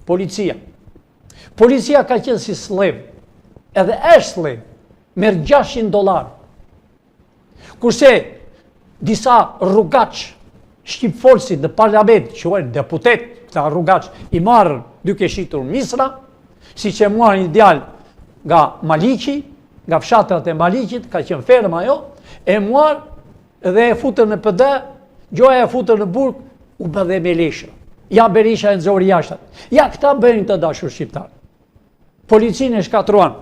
Policia. Policia ka qenë si sllev. Edhe është sllev. Merr 600 dollar. Kurse disa rrugaç shqipfolësit në parlament, quhen deputet, këta rrugaç, i marrën duke shitur misra, siç e marrën një djalë nga Maliqi, nga fshatrat e Maliqit, ka qenë ferma ajo, e marrë dhe e futën në PD, gjoja e futën në burg, u bë dhe me leshë. Ja Berisha e nxori jashtë. Ja këta bëjnë të dashur shqiptarë. Policinë e shkatërruan.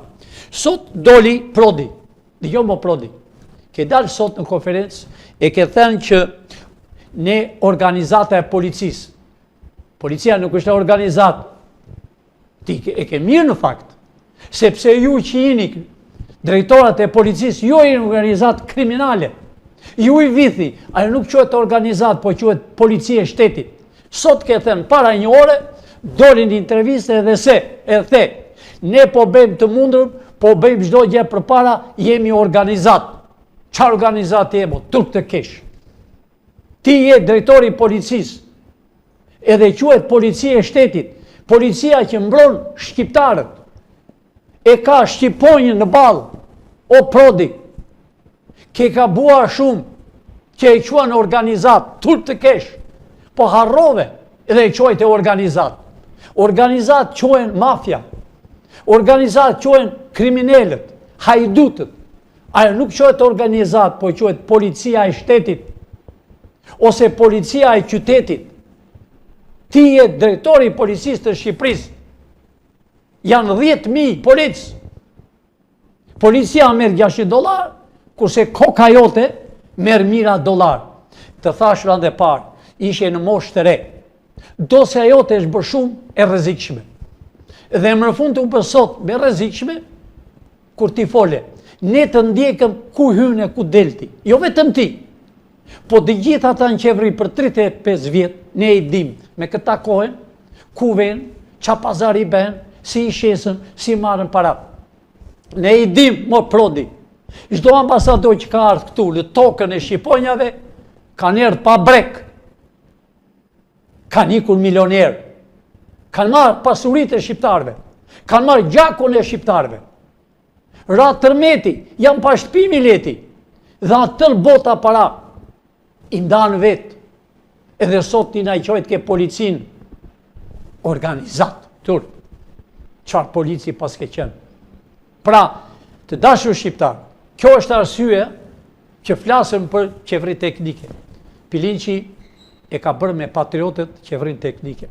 Sot doli Prodi. Dëgjo mo Prodi. Ke dalë sot në konferencë e ke thënë që ne organizata e policisë. Policia nuk është organizatë. Ti e ke mirë në fakt. Sepse ju që jeni drejtorat e policisë, ju jeni organizatë kriminale. Ju i vidhni, ajo nuk quhet organizatë, po quhet polici e shtetit. Sot ke thënë para një ore, doli në intervistë edhe se, e the, ne po bëjmë të mundur, po bëjmë çdo gjë përpara, jemi organizatë. Ça organizatë je mo, turp të kesh. Ti je drejtori i policisë, edhe quhet policia e shtetit, policia që mbron shqiptarët, e ka shqiponjën në ballë, o Prodi, ke gabuar shumë, që e quan organizatë, turp të kesh, po harrove edhe e quajte organizatë. Organizatë quhen mafia, organizatë quhen kriminelët, hajdutët, ajo nuk quhet organizatë, po quhet policia e shtetit, ose policia e qytetit. Ti je drejtori i policisë të Shqipërisë, Janë 10.000 policë. Policia merr 600 dollar, kurse koka jote merr mijëra dollar. Të thashë radhën e parë, ishe në moshë të re. Dosja jote është bërë shumë e rrezikshme. Dhe më në fund u bë sot më e rrezikshme, kur ti fole. Ne të ndjekëm ku hyn e ku del ti. Jo vetëm ti, Po të gjithë ata në qeveri për 35 vjet, ne i dim me kë takohen, ku ven, ça pazari ben, si i shesën, si marrën parat. Ne i dim, mo Prodi. Çdo ambasador që ka ardhë këtu në tokën e shqiponjave, kanë erdhë pa brekë. Kanë ikur milionerë. Kanë marrë pasuritë e shqiptarëve. Kanë marrë gjakun e shqiptarëve. Ra tërmeti, janë pa shtëpi mileti. Dha tërë bota para. I ndanë vetë. Edhe sot ti na i quajtke policinë organizatë, turp. Çfarë polici paske qenë. Pra, të dashur shqiptarë, kjo është arsye që flasëm për qeveri teknike. Pilinçi e ka bërë me patriotët qeverinë teknike.